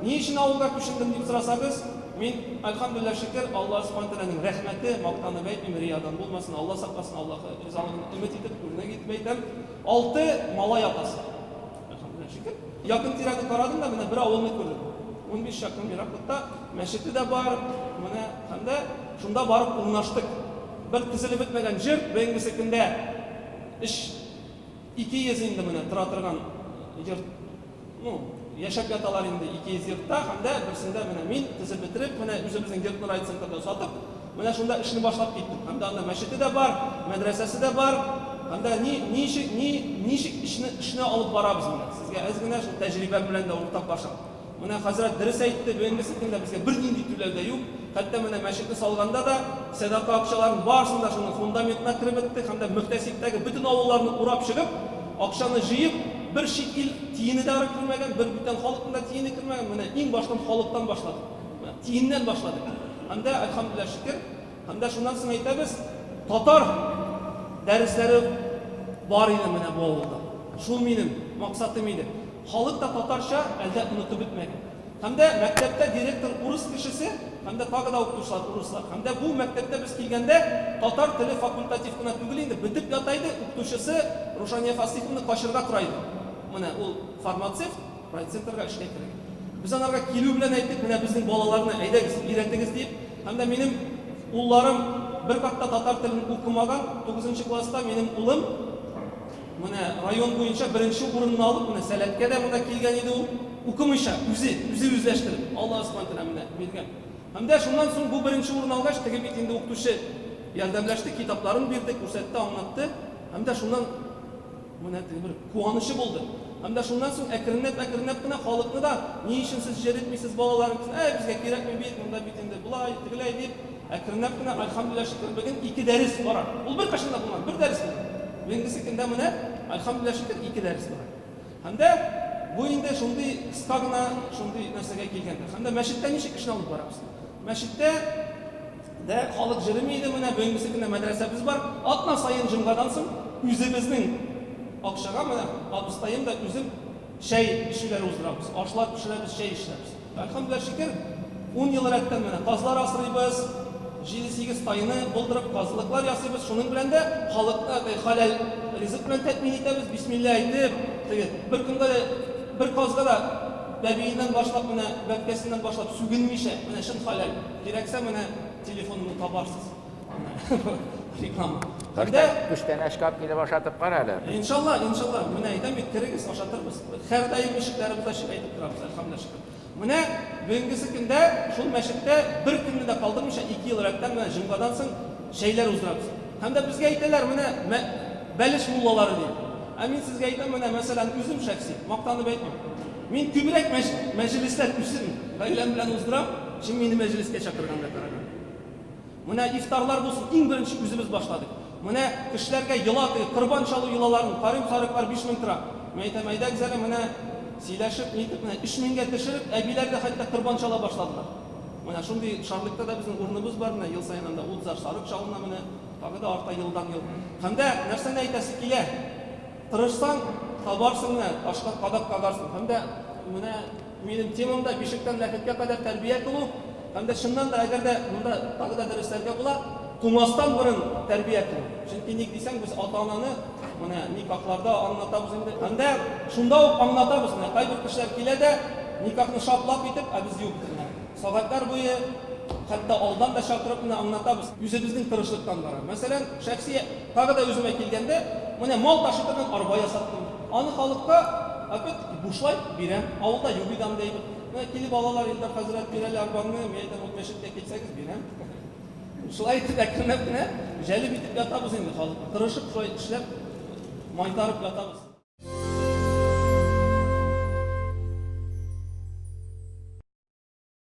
Ни өчен авылга күчендем дип сорасагыз, мин, әлхәмдүлилләһ шөкер, Аллаһ Субхана Тәгаләнең рәхмәте, мактанып әйтмим, риядан булмасын, Алла сакласын, Аллаһы ризалыгын өмет итеп, үрнәк итеп әйтәм, алты малай атасы. Әлхәмдүлилләһ шөкер. Якын тирәне карадым да, менә бер авылны күрдем. 15 чакрым ераклыкта мәчете дә бар, менә һәм дә шунда барып урнаштык. Бер төзелеп бетмәгән җир, бүгенгесе көндә өч 200 инде менә тора торган йорт, ну, яшәп яталар инде 200 йортта, һәм дә берсендә менә мин төзеп бетереп, менә үзебезнең йортны райцентрда сатып, менә шунда эшне башлап киттем. Һәм дә анда мәчете дә бар, мәдрәсәсе дә бар. Һәм дә ни, ничек, ни, ничек эшне, эшне алып барабыз менә. Сезгә әз генә шул тәҗрибәм белән дә уртаклашам. Менә хәзрәт дөрес әйтте, бүгенгесе көндә безгә бернинди түләү дә юк. Хәтта менә мәчетне салганда да сәдака акчаларын барысын да шуның фундаментына кереп беттек һәм дә мөхтәсибтәге бөтен авылларны урап чыгып, акчаны җыеп, бер чит ил тиене дә ары кермәгән, бер бүтән халыкның да тиене кермәгән. Менә иң баштан халыктан башладык. Менә тиеннән башладык. Һәм дә, әлхәмдүлилләһ, шөкер. Һәм дә шуннан соң әйтәбез, татар дәресләре бар иде менә бу авылда. Шул минем максатым иде. Халык та татарча әлдә онытып бетмәгән. Һәм дә мәктәптә директор урыс кешесе, һәм дә тагы да укытучылар урыслар. Һәм дә бу мәктәптә без килгәндә татар теле факультатив кына түгел инде, бетеп ята иде, укытучысы Рушания Фасыйховна качырга тора иде. Менә ул фармацевт, райцентрга эшкә керергә. Без анарга килү белән әйттек, менә безнең балаларны әйдәгез, өйрәтегез дип. Һәм дә минем улларым бер кат та татар телен укымаган, тугызынчы класста минем улым Менә район буенча беренче урынны алып, менә Сәләткә дә монда килгән иде ул. Укымыйча, үзе, үзе үзләштереп, Аллаһ Субхана Тәгалә менә биргән. Һәм дә шуннан соң бу беренче урын алгач, теге бит инде укытучы ярдәмләште, китапларын бирде, күрсәтте, аңлатты. Һәм дә шуннан менә теге бер куанычы булды. Һәм дә шуннан соң әкренләп-әкренләп кенә халыкны да, ни өчен сез җәлетмисез балаларыгызны, әй, безгә кирәкми бит, монда бит инде болай, тегеләй дип, Әкренләп кенә, альхамдулилла шөкер, бүген ике дәрес бара. Ул беркайчан да булмады, бер дәрес булды. Бүгенгесе көндә менә, альхамдулилла шөкер, ике дәрес бара. Һәм дә бу инде шундый кыска гына шундый нәрсәгә килгәндер. Һәм дә мәчеттә ничек эшне алып барабыз? Мәчеттә дә халык җөреми иде менә, бүгенгесе көндә мәдрәсәбез бар. Атна саен җомгадан соң үзебезнең акчага менә абыстаем да үзем чәй эчүләр уздырабыз. Ашлар пешерәбез, чәй эчерәбез. Әлхәмдүлилләһ шөкер, ун ел рәттән менә казлар асрыйбыз, җиде-сигез тайны булдырып казылыклар ясыйбыз, шуның белән дә халыкны теге хәләл ризык белән тәэмин итәбез, бисмилла әйтеп, теге бер көнгә дә, бер казга да бәбиеннән башлап менә бәбкәсеннән башлап сүгенмичә, менә чын хәләл, кирәксә менә телефонымны табарсыз. Реклама. Хәмдә күчтәнәчкә алып килеп ашатып кара әле. Иншалла, иншалла. Менә әйтәм бит, керегез, ашатырбыз. Һәрдаим ишекләребез ачык әйтеп торабыз, әлхәмдүлилләһ шөкер. Менә бүгенгесе көндә шул мәчеттә бер көнне дә калдырмыйча ике ел рәттән менә җомгадан соң чәйләр уздырабыз. Һәм дә безгә әйтәләр, менә бәлеш муллалары дип. Ә мин сезгә әйтәм, менә мәсәлән, үзем шәхси, мактанып әйтмим. Мин күбрәк мәҗлесләр үзем гаиләм белән уздырам, чем мине мәҗлескә чакырганга караганда. Менә ифтарлар булсын, иң беренче үзебез башладык. Менә кешеләргә йола теге корбан чалу йолаларын, карыйм сарыклар 5000 тора. Мин әйтәм, әйдәгез әле менә сөйләшеп, нитеп менә 3000гә төшереп, әбиләр дә хәтта корбан чала башладылар. Менә шундый шарлыкта да безнең урыныбыз бар, менә ел саен анда утызар сарык чалына менә, тагы да арта елдан-ел. Һәм дә нәрсәне әйтәсе килә? Тырышсаң, табарсың менә, ташка кадак кагарсың. Һәм дә менә минем темам да бишектән ләхеткә кадәр тәрбия кылу. Һәм дә чыннан да, әгәр дә монда тагы да дөресләргә була, тумастан борын тәрбия кылу. Чөнки ник дисәң, без ата-ананы менә никахларда аңлатабыз инде. Һәм дә шунда ук аңлатабыз менә кайбер кешеләр килә дә никахны шаплап итеп, ә без юк менә. Сәгатьләр буе, хәтта алдан да чакырып менә аңлатабыз. Үзебезнең тырышлыктан бара. Мәсәлән, шәхси тагы да үземә килгәндә, менә мал ташый торган арба ясаттым. Аны халыкка, опять-таки, бушлай бирәм. Авылда юк иде андый әйбер. Менә килеп алалар, Илдар хәзрәт, бир әле арбаңны. Мин әйтәм, вот мәчеткә килсәгез, бирәм. Шулай итеп, әкренләп кенә җәлеп итеп ятабыз инде халыкны. Тырышып шулай эшләп, майтарып ятабыз.